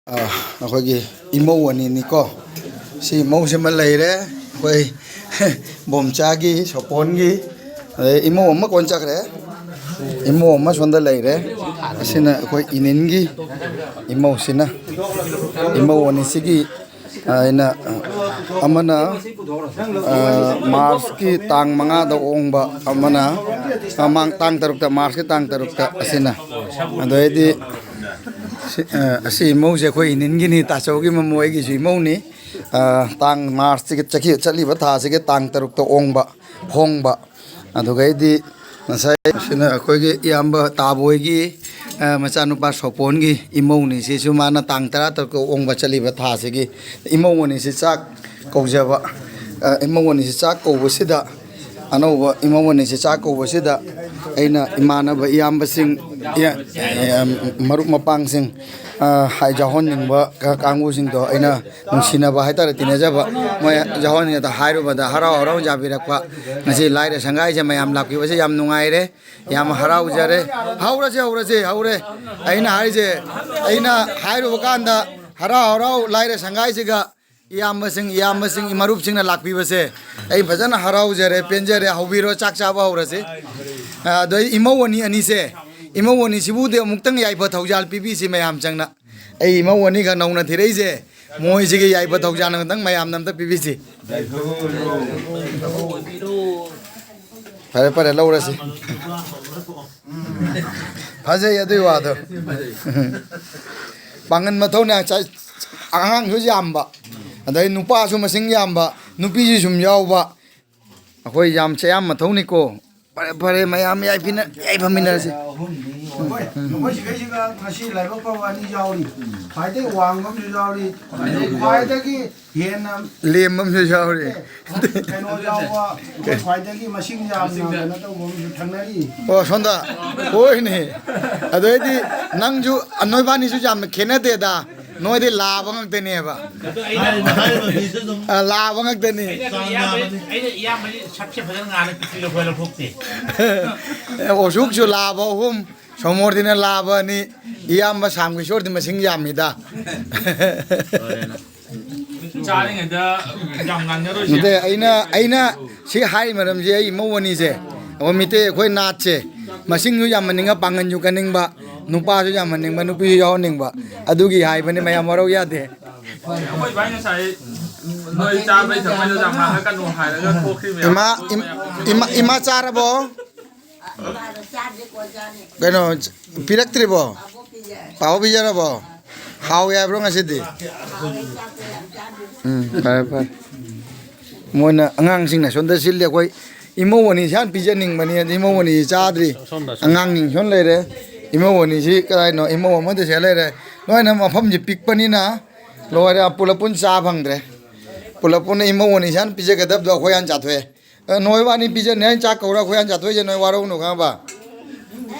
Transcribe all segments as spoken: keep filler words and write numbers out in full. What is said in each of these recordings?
ꯑ, ꯑꯩꯈꯣꯏꯒꯤ ꯏꯃꯧ ꯑꯅꯤꯅꯤꯀꯣ꯫ ꯁꯤ ꯏꯃꯧꯁꯤꯃ ꯂꯩꯔꯦ, ꯑꯩꯈꯣꯏ ꯕꯣꯝꯆꯥꯒꯤ, ꯁꯣꯄꯣꯟꯒꯤ, ꯑꯗꯩ ꯏꯃꯧ ꯑꯃ ꯀꯣꯟ ꯆꯠꯈ꯭ꯔꯦ꯫ ꯏꯃꯧ ꯑꯃ ꯁꯣꯝꯗ ꯂꯩꯔꯦ꯫ ꯑꯁꯤꯅ ꯑꯩꯈꯣꯏ ꯏꯅꯤꯟꯒꯤ ꯏꯃꯧꯁꯤꯅ, ꯏꯃꯧ ꯑꯅꯤꯁꯤꯒꯤ, ꯑ, ꯑꯩꯅ, ꯑ, ꯑꯃꯅ, ꯑ, ꯃꯥꯔꯁꯀꯤ ꯇꯥꯡ ꯃꯉꯥꯗ ꯑꯣꯡꯕ, ꯑꯃꯅ ꯃꯃꯥꯡ ꯇꯥꯡ ꯇꯔꯨꯛꯇ, ꯃꯥꯔꯁꯀꯤ ꯇꯥꯡ ꯇꯔꯨꯛꯇ꯫ ꯑꯁꯤꯅ, ꯑꯗꯩꯗꯤ ꯁꯤ, ꯑ, ꯑꯁꯤ ꯏꯃꯧꯁꯦ ꯑꯩꯈꯣꯏ ꯏꯅꯤꯟꯒꯤꯅꯤ, ꯇꯥꯆꯧꯒꯤ ꯃꯃꯧ, ꯑꯩꯒꯤꯁꯨ ꯏꯃꯧꯅꯤ꯫ ꯑ, ꯇꯥꯡ ꯃꯥꯔꯁꯁꯤꯒꯤ ꯆꯠꯈꯤ-, ꯆꯠꯂꯤꯕ ꯊꯥꯁꯤꯒꯤ ꯇꯥꯡ ꯇꯔꯨꯛꯇ ꯑꯣꯡꯕ, ꯍꯣꯡꯕ꯫ ꯑꯗꯨꯒꯩꯗꯤ ꯉꯁꯥꯏ ꯁꯤꯅ ꯑꯩꯈꯣꯏꯒꯤ ꯏꯌꯥꯝꯕ ꯇꯥꯕꯣꯏꯒꯤ, ꯑ, ꯃꯆꯥꯅꯨꯄꯥ ꯁꯣꯄꯣꯟꯒꯤ ꯏꯃꯧꯅꯤ꯫ ꯁꯤꯁꯨ ꯃꯥꯅ ꯇꯥꯡ ꯇꯔꯥ ꯇꯔꯨꯛꯇ ꯑꯣꯡꯕ ꯆꯠꯂꯤꯕ ꯊꯥꯁꯤꯒꯤ ꯏꯃꯧ ꯑꯅꯤꯁꯤ ꯆꯥꯛ ꯀꯧꯖꯕ, ꯑ, ꯏꯃꯧ ꯑꯅꯤꯁꯤ ꯆꯥꯛ ꯀꯧꯕꯁꯤꯗ, ꯑꯅꯧꯕ ꯏꯃꯧ ꯑꯅꯤꯁꯤ ꯆꯥꯛ ꯀꯧꯕꯁꯤꯗ ꯑꯩꯅ ꯏꯃꯥꯟꯅꯕ ꯏꯌꯥꯝꯕꯁꯤꯡ, ꯏꯌꯥ-, ꯃꯔꯨꯞ ꯃꯄꯥꯡꯁꯤꯡ, ꯑ, ꯍꯥꯏ ꯌꯥꯎꯍꯟꯅꯤꯡꯕ ꯀ-, ꯀꯥꯡꯕꯨꯁꯤꯡꯗꯣ ꯑꯩꯅ ꯅꯨꯡꯁꯤꯅꯕ ꯍꯥꯏꯇꯥꯔꯦ, ꯇꯤꯟꯅꯖꯕ ꯃꯣꯏ ꯌꯥꯎꯍꯟꯅꯤꯡꯕꯗ ꯍꯥꯏꯔꯨꯕꯗ ꯍꯔꯥꯎ ꯍꯔꯥꯎ ꯌꯥꯕꯤꯔꯛꯄ꯫ ꯉꯁꯤ ꯂꯥꯏꯔ ꯁꯪꯒꯥꯏꯁꯦ ꯃꯌꯥꯝ ꯂꯥꯛꯄꯤꯕꯁꯦ ꯌꯥꯝ ꯅꯨꯡꯉꯥꯏꯔꯦ, ꯌꯥꯝ ꯍꯔꯥꯎꯖꯔꯦ꯫ ꯍꯧꯔꯁꯦ, ꯍꯧꯔꯁꯦ, ꯍꯧꯔꯦ꯫ ꯑꯩꯅ ꯍꯥꯏꯁꯦ, ꯑꯩꯅ ꯍꯥꯏꯔꯨꯕ ꯀꯥꯟꯗ ꯍꯔꯥꯎ ꯍꯔꯥꯎ ꯂꯥꯏꯔ ꯁꯪꯒꯥꯏꯁꯤꯒ ꯏꯌꯥꯝꯕꯁꯤꯡ, ꯏꯌꯥꯝꯕꯁꯤꯡ, ꯃꯔꯨꯞꯁꯤꯡꯅ ꯂꯥꯛꯄꯤꯕꯁꯦ ꯑꯩ ꯐꯖꯅ ꯍꯔꯥꯎꯖꯔꯦ, ꯄꯦꯟꯖꯔꯦ꯫ ꯍꯧꯕꯤꯔꯣ, ꯆꯥꯛ ꯆꯥꯕ ꯍꯧꯔꯁꯤ꯫ ꯑ, ꯑꯗꯣ ꯑꯩ ꯏꯃꯧ ꯑꯅꯤ ꯑꯅꯤꯁꯦ, ꯏꯃꯧ ꯑꯅꯤꯁꯤꯕꯨꯗꯤ ꯑꯃꯨꯛꯇꯪ ꯌꯥꯏꯐ ꯊꯧꯖꯥꯜ ꯄꯤꯕꯤꯁꯤ ꯃꯌꯥꯝ ꯆꯪꯅ꯫ ꯑꯩ ꯏꯃꯧ ꯑꯅꯤꯈꯛ ꯅꯧꯅ ꯊꯤꯔꯛꯏꯁꯦ, ꯃꯣꯏꯁꯤꯒꯤ ꯌꯥꯏꯐ ꯊꯧꯖꯥꯜ ꯑꯃꯇꯪ ꯃꯌꯥꯝꯅ ꯑꯝꯇ ꯄꯤꯕꯤꯁꯤ꯫ ꯐꯔꯦ, ꯐꯔꯦ, ꯂꯧꯔꯁꯤ꯫ ꯐꯖꯩ ꯑꯗꯨꯏ ꯋꯥꯗꯣ꯫ ꯄꯥꯡꯒꯟ ꯃꯊꯧꯅꯦ꯫ ꯆ-, ꯑꯉꯥꯡꯁꯨ ꯌꯥꯝꯕ, ꯑꯗꯩ ꯅꯨꯄꯥꯁꯨ ꯃꯁꯤꯡ ꯌꯥꯝꯕ, ꯅꯨꯄꯤꯁꯨ ꯁꯨꯝ ꯌꯥꯎꯕ, ꯑꯩꯈꯣꯏ ꯌꯥꯝ ꯆꯌꯥꯝ ꯃꯊꯧꯅꯤꯀꯣ꯫ ꯐꯔꯦ, ꯐꯔꯦ, ꯃꯌꯥꯝ ꯌꯥꯏꯐꯤꯅ-, ꯌꯥꯏꯐꯃꯤꯟꯅꯔꯁꯤ꯫ ꯑꯩꯈꯣꯏ, ꯑꯩꯈꯣꯏ ꯁꯤꯈꯩꯁꯤꯒ ꯉꯁꯤ ꯂꯥꯏꯕꯛ ꯐꯕ ꯑꯅꯤ ꯌꯥꯎꯔꯤ꯫ ꯈ꯭ꯋꯥꯏꯗꯒꯤ ꯋꯥꯡꯕ ꯑꯃꯁꯨ ꯌꯥꯎꯔꯤ, ꯑꯗꯩ ꯈ꯭ꯋꯥꯏꯗꯒꯤ ꯍꯦꯟꯅ ꯂꯦꯝꯕ ꯑꯃꯁꯨ ꯌꯥꯎꯔꯤ꯫ ꯀꯩꯅꯣ ꯌꯥꯎꯕ, ꯑꯩꯈꯣꯏ ꯈ꯭ꯋꯥꯏꯗꯒꯤ ꯃꯁꯤꯡ ꯌꯥꯝꯅ ꯀꯩꯅꯣ ꯇꯧꯕ ꯑꯃꯁꯨ ꯊꯪꯅꯔꯤ꯫ ꯑꯣ, ꯁꯣꯝꯗ꯫ ꯍꯣꯏꯅꯦ꯫ ꯑꯗꯨ ꯑꯣꯏꯗꯤ ꯅꯪꯁꯨ, ꯅꯣꯏꯕꯥꯅꯤꯁꯨ ꯌꯥꯝꯅ ꯈꯦꯠꯅꯗꯦꯗ꯫ ꯅꯣꯏꯗꯤ ꯂꯥꯕ ꯉꯥꯛꯇꯅꯦꯕ꯫ ꯑꯗꯣ ꯑꯩꯅ ꯍꯥꯏꯔꯤꯕ ꯃꯤꯁꯨ ꯑꯗꯨꯝ ꯑ, ꯂꯥꯕ ꯉꯥꯛꯇꯅꯤ꯫ ꯑꯩꯅ ꯑꯗꯨꯝ ꯆꯥꯡ ꯏꯌꯥꯝꯕ-, ꯌꯥꯝꯕꯅꯤ꯫ ꯑꯩꯅ ꯏꯌꯥꯝꯕꯒꯤ ꯁꯛꯁꯦ ꯐꯖꯅ ꯉꯥꯜꯂꯦ, ꯄꯤꯛꯇ꯭ꯔꯤꯗ ꯑꯩꯈꯣꯏ ꯂꯧꯊꯣꯛꯇꯦ꯫ ꯑꯣꯁꯨꯛꯁꯨ ꯂꯥꯕ ꯑꯍꯨꯝ, ꯁꯣꯃꯣꯔꯗꯤꯅ ꯂꯥꯕꯅꯤ, ꯏꯌꯥꯝꯕ ꯁꯥꯝꯒꯤꯁꯣꯔꯗꯤ ꯃꯁꯤꯡ ꯌꯥꯝꯃꯤꯗ꯫ ꯆꯥꯔꯤꯉꯩꯗ ꯌꯥꯝ ꯉꯥꯡꯅꯔꯣꯏꯁꯦ꯫ ꯅꯠꯇꯦ, ꯑꯩꯅ ꯑꯩꯅ ꯁꯤ ꯍꯥꯏ ꯃꯔꯝꯁꯦ, ꯑꯩ ꯏꯃꯧ ꯑꯅꯤꯁꯦ, ꯑꯩꯈꯣꯏ ꯃꯤꯇꯩ, ꯑꯩꯈꯣꯏ ꯅꯥꯠꯁꯦ ꯃꯁꯤꯡꯁꯨ ꯌꯥꯝꯍꯟꯅꯤꯡꯕ, ꯄꯥꯡꯒꯟꯁꯨ ꯀꯟꯅꯤꯡꯕ, ꯅꯨꯄꯥꯁꯨ ꯌꯥꯝꯍꯟꯅꯤꯡꯕ, ꯅꯨꯄꯤꯁꯨ ꯌꯥꯎꯍꯟꯅꯤꯡꯕ, ꯑꯗꯨꯒꯤ ꯍꯥꯏꯕꯅꯤ꯫ ꯃꯌꯥꯝ ꯋꯥꯔꯧ ꯌꯥꯗꯦ꯫ ꯑꯩꯈꯣꯏ ꯏꯕꯥꯏ ꯉꯁꯥꯏ ꯅꯣꯏ ꯆꯥꯕꯩ ꯊꯛꯄꯩꯗꯣ ꯌꯥꯝ ꯉꯥꯡꯉꯛꯀꯅꯨ ꯍꯥꯏꯔꯒ ꯊꯣꯛꯈꯤꯕꯅꯦ꯫ ꯏꯃꯥ ꯏꯃꯥ ꯏꯃꯥ ꯆꯥꯔꯕꯣ? ꯀꯩꯅꯣ, ꯄꯤꯔꯛꯇ꯭ꯔꯤꯕꯣ? ꯄꯥꯕ ꯄꯤꯖꯔꯕꯣ? ꯍꯥꯎꯋꯦ ꯍꯥꯏꯕ꯭ꯔꯣ ꯉꯁꯤꯗꯤ? ꯎꯝ, ꯐꯔꯦ ꯐꯔꯦ꯫ ꯃꯣꯏꯅ, ꯑꯉꯥꯡꯁꯤꯡꯅ ꯁꯣꯝꯗ ꯁꯤꯜꯂꯤ꯫ ꯑꯩꯈꯣꯏ ꯏꯃꯧ ꯑꯅꯤꯁꯤ ꯍꯥꯟꯅ ꯄꯤꯖꯅꯤꯡꯕꯅꯤ, ꯑꯗꯨ ꯏꯃꯧ ꯑꯅꯤꯁꯤ ꯆꯥꯗ꯭ꯔꯤ꯫ ꯑꯉꯥꯡꯁꯤꯡ ꯁꯣꯝ ꯂꯩꯔꯦ꯫ ꯏꯃꯧ ꯑꯅꯤꯁꯤ ꯀꯗꯥꯏꯅꯣ? ꯏꯃꯧ ꯑꯃꯗ ꯁꯤꯗ ꯂꯩꯔꯦ꯫ ꯅꯣꯏꯅ ꯃꯐꯝꯁꯤ ꯄꯤꯛꯄꯅꯤꯅ ꯂꯣꯏꯔꯦ, ꯄꯨꯂꯞ ꯄꯨꯟ ꯆꯥ ꯐꯪꯗ꯭ꯔꯦ꯫ ꯄꯨꯂꯞ ꯄꯨꯟꯅ ꯏꯃꯧ ꯑꯅꯤꯁꯤ ꯍꯥꯟꯅ ꯄꯤꯖꯒꯗꯕꯗꯣ ꯑꯩꯈꯣꯏ ꯍꯥꯟꯅ ꯆꯥꯊꯣꯛꯑꯦ꯫ ꯑꯦ, ꯅꯣꯏ ꯋꯥꯅꯤ ꯄꯤꯖꯅꯤ ꯍꯥꯏꯅ ꯆꯥꯛ ꯀꯧꯔ ꯑꯩꯈꯣꯏ ꯍꯥꯟꯅ ꯆꯥꯊꯣꯛꯏꯁꯦ, ꯅꯣꯏ ꯋꯥꯔꯧꯅꯨ ꯈꯪꯉꯕ?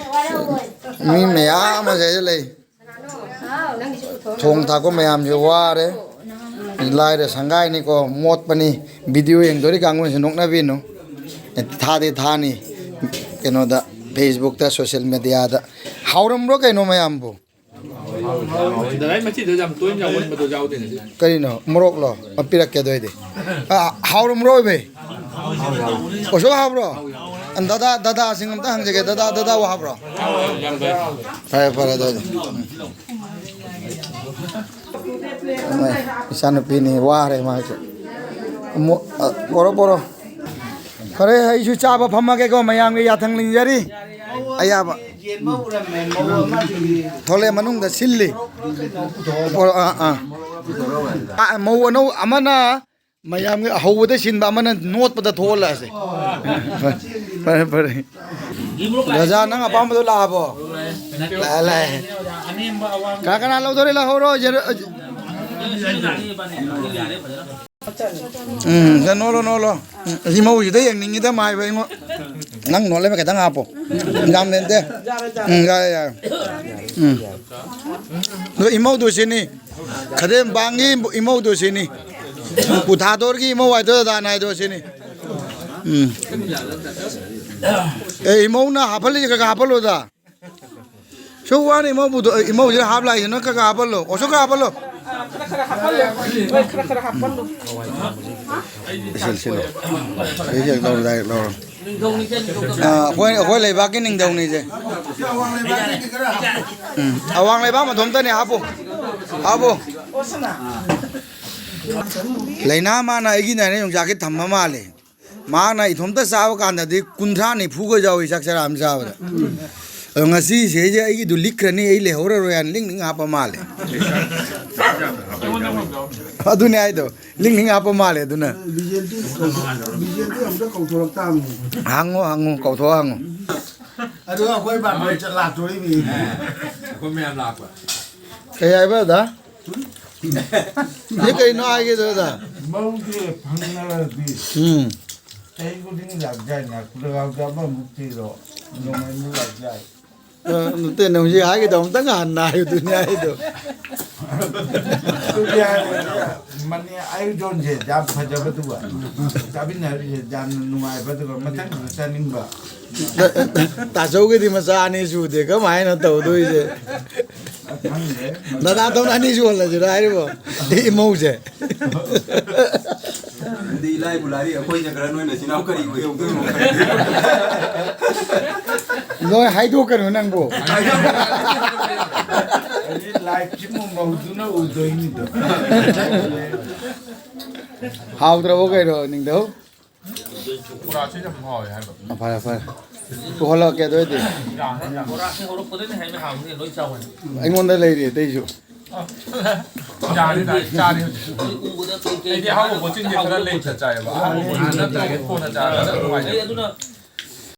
ꯃꯤ ꯃꯌꯥꯝ ꯑꯃ ꯁꯤꯗ ꯂꯩ꯫ ꯊꯣꯡ ꯊꯥꯛꯄ ꯃꯌꯥꯝꯁꯦ ꯋꯥꯔꯦ꯫ ꯂꯥꯏꯔ ꯁꯪꯒꯥꯏꯅꯤꯀꯣ, ꯃꯣꯠꯄꯅꯤ꯫ ꯚꯤꯗꯤꯑꯣ ꯌꯦꯡꯗꯣꯔꯤ ꯀꯥꯡꯕꯨꯁꯨ ꯅꯣꯛꯅꯕꯤꯅꯨ꯫ ꯑꯦ, ꯊꯥꯗꯤ ꯊꯥꯅꯤ ꯀꯩꯅꯣꯗ, ꯐꯦꯁꯕꯨꯛꯇ, ꯁꯣꯁꯦꯜ ꯃꯦꯗꯤꯌꯥꯗ꯫ ꯍꯥꯎꯔꯝꯕ꯭ꯔꯣ ꯀꯩꯅꯣ ꯃꯌꯥꯝꯕꯨ? ꯗꯗꯥꯏ ꯃꯆꯤꯗ ꯌꯥꯝ ꯇꯣꯏꯅ ꯌꯥꯎꯒꯟꯕꯗꯣ ꯌꯥꯎꯗꯦꯅꯦ ꯁꯤ꯫ ꯀꯔꯤꯅꯣ? ꯃꯣꯔꯣꯛꯂꯣ? ꯑ, ꯄꯤꯔꯛꯀꯦ ꯑꯗꯨ ꯑꯣꯏꯗꯤ꯫ ꯑ, ꯍꯥꯎꯔꯝꯕ꯭ꯔꯣ, ꯏꯕꯦ? ꯑꯣꯁꯣ ꯍꯥꯎꯕ꯭ꯔꯣ? ꯗꯗꯥ, ꯗꯗꯥꯁꯤꯡ ꯑꯝꯇ ꯍꯪꯖꯒꯦ꯫ ꯗꯗꯥ, ꯗꯗꯥ ꯍꯥꯎꯕ꯭ꯔꯣ? ꯐꯔꯦ, ꯐꯔꯦ, ꯑꯗꯨ ꯑꯣꯏꯗꯤ꯫ ꯎꯝ꯫ ꯏꯆꯥꯅꯨꯄꯤꯅꯤ, ꯋꯥꯔꯦ ꯃꯥꯁꯨ꯫ ꯑꯃꯨꯛ, ꯑ, ꯄꯣꯔꯣ, ꯄꯣꯔꯣ꯫ ꯐꯔꯦ, ꯑꯩꯁꯨ ꯆꯥꯕ ꯐꯝꯃꯒꯦꯀꯣ, ꯃꯌꯥꯝꯒꯤ ꯌꯥꯊꯪ ꯂꯤꯡꯖꯔꯤ꯫ ꯑꯌꯥꯕ꯫ ꯊꯣꯛꯂꯛꯑꯦ, ꯃꯅꯨꯡꯗ ꯁꯤꯜꯂꯤ꯫ ꯄꯣꯔꯣ, ꯑꯥ, ꯑꯥ꯫ ꯑꯥ, ꯃꯧ ꯑꯅꯧ-, ꯑꯃꯅ ꯃꯌꯥꯝꯒꯤ ꯑꯍꯧꯕꯗ ꯁꯤꯟꯕ, ꯑꯃꯅ ꯅꯣꯠꯄꯗ ꯊꯣꯛꯍꯜꯂꯛꯑꯁꯦ꯫ ꯐꯔꯦ, ꯐꯔꯦ꯫ ꯔꯥꯖꯥ, ꯅꯪ ꯑꯄꯥꯝꯕꯗꯣ ꯂꯥꯛꯑꯕꯣ? ꯂꯥꯛꯑꯦ, ꯂꯥꯛꯑꯦ꯫ ꯀꯅꯥ ꯀꯅꯥ ꯂꯧꯗꯣꯔꯦ? ꯂꯧꯍꯧꯔꯣ꯫ ꯖꯦꯔꯣ-, ꯎꯝ, ꯁꯦ ꯅꯣꯠꯂꯣ, ꯅꯣꯠꯂꯣ꯫ ꯎꯝ, ꯏꯃꯧꯁꯤꯗ ꯌꯦꯡꯅꯤꯡꯉꯤꯗ ꯃꯥꯏꯕ ꯑꯩꯉꯣꯟ꯫ ꯅꯪ ꯅꯣꯠꯂꯦꯕ ꯈꯤꯇꯪ ꯍꯥꯄꯣ꯫ ꯌꯥꯝ ꯂꯦꯟꯗꯦ꯫ ꯎꯝ, ꯌꯥꯔꯦ, ꯌꯥꯔꯦ꯫ ꯎꯝ꯫ ꯑꯗꯣ ꯏꯃꯧꯗꯨ ꯁꯤꯅꯤ꯫ ꯈꯗꯦꯝꯕꯥꯡꯒꯤ ꯏꯃꯧꯗꯨ ꯁꯤꯅꯤ꯫ ꯀꯨꯊꯥꯗꯣꯔꯒꯤ ꯏꯃꯧ ꯍꯥꯏꯗꯣ, ꯗꯥ ꯅꯥꯏꯗꯣ ꯁꯤꯅꯤ꯫ ꯎꯝ꯫ ꯑꯦ, ꯏꯃꯧꯅ ꯍꯥꯞꯍꯜꯂꯤꯁꯦ ꯈꯔ ꯈꯔ ꯍꯥꯞꯍꯜꯂꯣꯗ꯫ ꯁꯨꯛ ꯋꯥꯅ ꯏꯃꯧꯕꯨꯗꯣ, ꯏꯃꯧꯁꯤꯗ ꯍꯥꯞ ꯂꯥꯛꯏꯁꯤꯅ ꯈꯔ ꯈꯔ ꯍꯥꯞꯍꯜꯂꯣ꯫ ꯑꯣ, ꯁꯨ ꯈꯔ ꯍꯥꯞꯍꯜꯂꯣ꯫ ꯈꯔ ꯈꯔ ꯍꯥꯞꯍꯜꯂꯣ꯫ ꯍꯣꯏ, ꯈꯔ ꯈꯔ ꯍꯥꯞꯍꯜꯂꯣ꯫ ꯁꯤꯜ, ꯁꯤꯜꯂꯣ꯫ ꯁꯤ ꯍꯦꯛ ꯂꯧꯔꯣ, direct ꯂꯧꯔꯣ꯫ ꯑꯥ, ꯑꯩꯈꯣꯏ, ꯑꯩꯈꯣꯏ ꯂꯩꯕꯥꯛꯀꯤ ꯅꯤꯡꯊꯧꯅꯤꯁꯦ꯫ ꯎꯝ, ꯑꯋꯥꯡ ꯂꯩꯕꯥꯛ ꯃꯇꯣꯝꯇꯅꯦ꯫ ꯍꯥꯞꯄꯨ, ꯍꯥꯞꯄꯨ꯫ ꯂꯩꯅꯥ ꯃꯥꯅ ꯑꯩꯒꯤ ꯅꯥꯏꯅ ꯌꯣꯡꯆꯥꯛꯀꯤ ꯊꯝꯕ ꯃꯥꯜꯂꯦ꯫ ꯃꯥꯅ ꯏꯊꯣꯝꯇ ꯆꯥꯕ ꯀꯥꯟꯗꯗꯤ ꯀꯨꯟꯊ꯭ꯔꯥ ꯅꯤꯐꯨꯒ ꯌꯥꯎꯏ ꯆꯥꯛ ꯆꯔꯥ ꯑꯃ ꯆꯥꯕꯗ꯫ ꯑꯗꯣ ꯉꯁꯤꯁꯦ ꯑꯩꯁꯦ ꯑꯩꯒꯤꯗꯨ ꯂꯤꯛꯈ꯭ꯔꯅꯤ, ꯑꯩ ꯂꯩꯍꯧꯔꯔꯣꯏ ꯍꯥꯏꯅ ꯂꯤꯡ ꯂꯤꯡ ꯍꯥꯞꯄ ꯃꯥꯜꯂꯦ꯫ ꯑꯗꯨꯅꯦ ꯍꯥꯏꯗꯣ, ꯂꯤꯡ ꯂꯤꯡ ꯍꯥꯞꯄ ꯃꯥꯜꯂꯦ꯫ ꯑꯗꯨꯅ ꯕꯤꯖꯦꯟꯗꯤ ꯀꯧꯊꯣꯛ-, ꯕꯤꯖꯦꯟꯗꯤ ꯑꯝꯇ ꯀꯧꯊꯣꯔꯛ ꯇꯥꯕꯅꯤ꯫ ꯍꯪꯉꯣ, ꯍꯪꯉꯣ, ꯀꯧꯊꯣꯛꯑ ꯍꯪꯉꯣ꯫ ꯑꯗꯨꯒ ꯑꯩꯈꯣꯏ ꯕꯥꯇꯣꯟ ꯆꯠ ꯂꯥꯛꯇꯣꯔꯤꯃꯤ꯫ ꯑꯩꯈꯣꯏ ꯃꯌꯥꯝ ꯂꯥꯛꯄ꯫ ꯀꯩ ꯍꯥꯏꯕ, ꯑꯗ? ꯁꯤ ꯀꯩꯅꯣ ꯍꯥꯏꯒꯦꯗꯣ, ꯑꯗ? ꯃꯧꯁꯦ ꯐꯪꯅꯔꯗꯤ ꯎꯝ꯫ ꯆꯍꯤ ꯈꯨꯗꯤꯡꯒꯤ ꯂꯥꯛ ꯌꯥꯏꯅ, ꯈꯨꯗꯒꯥꯎꯗ ꯑꯃꯃꯨꯛ ꯊꯤꯔꯣ, ꯅꯣꯡꯃꯩꯃꯨꯛ ꯂꯥꯛ ꯌꯥꯏ꯫ ꯑ, ꯅꯠꯇꯦ, ꯅꯪ ꯍꯧꯖꯤꯛ ꯍꯥꯏꯒꯦꯗꯣ ꯑꯃꯨꯛꯇꯪ ꯍꯟꯅ ꯍꯥꯏꯌꯨꯗꯨꯅꯤ ꯍꯥꯏꯗꯣ꯫ ꯑꯗꯨꯗꯤ ꯍꯥꯏꯔꯦ, ꯃꯅꯤ ꯑꯌꯨꯖꯣꯟꯁꯦ ꯌꯥꯝ ꯐꯖꯕꯗꯨꯒ, ꯆꯥꯃꯤꯟꯅꯔꯤꯁꯦ ꯌꯥꯝꯅ ꯅꯨꯡꯉꯥꯏꯕꯗꯨꯒ, ꯃꯊꯪꯁꯨ ꯆꯥꯅꯤꯡꯕ꯫ ꯇꯥꯆꯧꯒꯤꯗꯤ ꯃꯆꯥ ꯑꯅꯤ ꯁꯨꯗꯦ, ꯀꯃꯥꯏꯅ ꯇꯧꯗꯣꯏꯁꯦ? ꯈꯪꯗꯦ꯫ ꯅꯅꯥꯇꯣꯝ ꯑꯅꯤ ꯁꯨꯍꯜꯂꯁꯤꯔꯣ ꯍꯥꯏꯔꯤꯕꯣ? ꯏꯃꯧꯁꯦ꯫ ꯑꯗꯨꯗꯤ ꯏꯂꯥꯏꯕꯨ ꯂꯥꯏꯔꯤ, ꯑꯩꯈꯣꯏꯅ ꯈꯔ ꯅꯣꯏ ꯅꯆꯤꯟ ꯏꯅꯥꯎ ꯀꯔꯤ ꯑꯣꯏꯍꯧꯗꯣꯏꯅꯣ? ꯅꯣꯏ ꯍꯥꯏꯗꯣꯛꯀꯅꯨ ꯅꯪꯕꯨ꯫ ꯑꯗꯨꯗꯤ ꯂꯥꯏꯐꯁꯤꯃꯨꯛ ꯃꯧꯗꯨꯅ ꯎꯗꯣꯏꯅꯤꯗꯣ꯫ ꯍꯥꯎꯗ꯭ꯔꯕꯣ ꯀꯩꯅꯣ, ꯅꯤꯡꯊꯧ? ꯕꯣꯔꯥꯁꯦ ꯌꯥꯝ ꯍꯥꯎꯋꯦ ꯍꯥꯏꯕ꯫ ꯑ, ꯐꯔꯦ, ꯐꯔꯦ꯫ ꯄꯨꯈꯠꯂꯛꯀꯦ ꯑꯗꯨ ꯑꯣꯏꯗꯤ꯫ ꯌꯥꯅꯤ, ꯌꯥꯅꯤ꯫ ꯕꯣꯔꯥꯁꯦ ꯍꯧꯔꯛꯄꯗꯩꯅ ꯍꯦꯟꯅ ꯍꯥꯎꯕꯅꯦ, ꯂꯣꯏ ꯆꯥꯎꯋꯦ꯫ ꯑꯩꯉꯣꯟꯗ ꯂꯩꯔꯤ ꯑꯇꯩꯁꯨ꯫ ꯑ, ꯌꯥꯅꯤ, ꯌꯥꯅꯤ, ꯆꯥꯅꯤ ꯍꯧꯖꯤꯛ꯫ ꯃꯣꯏ ꯎꯕꯗ ꯀꯩ ꯀꯩ ꯑꯩꯗꯤ ꯑꯍꯥꯎꯕ ꯄꯣꯠꯁꯤꯡꯁꯦ ꯈꯔ ꯂꯩꯇ ꯆꯥꯏꯌꯦꯕ꯫ ꯑꯍꯥꯎꯕ ꯄꯣꯠꯁꯤꯡꯁꯦ ꯍꯥꯟꯅ ꯇꯧꯕ ꯀꯣꯟꯅ ꯆꯥꯔꯒ ꯅꯨꯡꯉꯥꯏꯖꯩ꯫ ꯑꯩ ꯑꯗꯨꯅ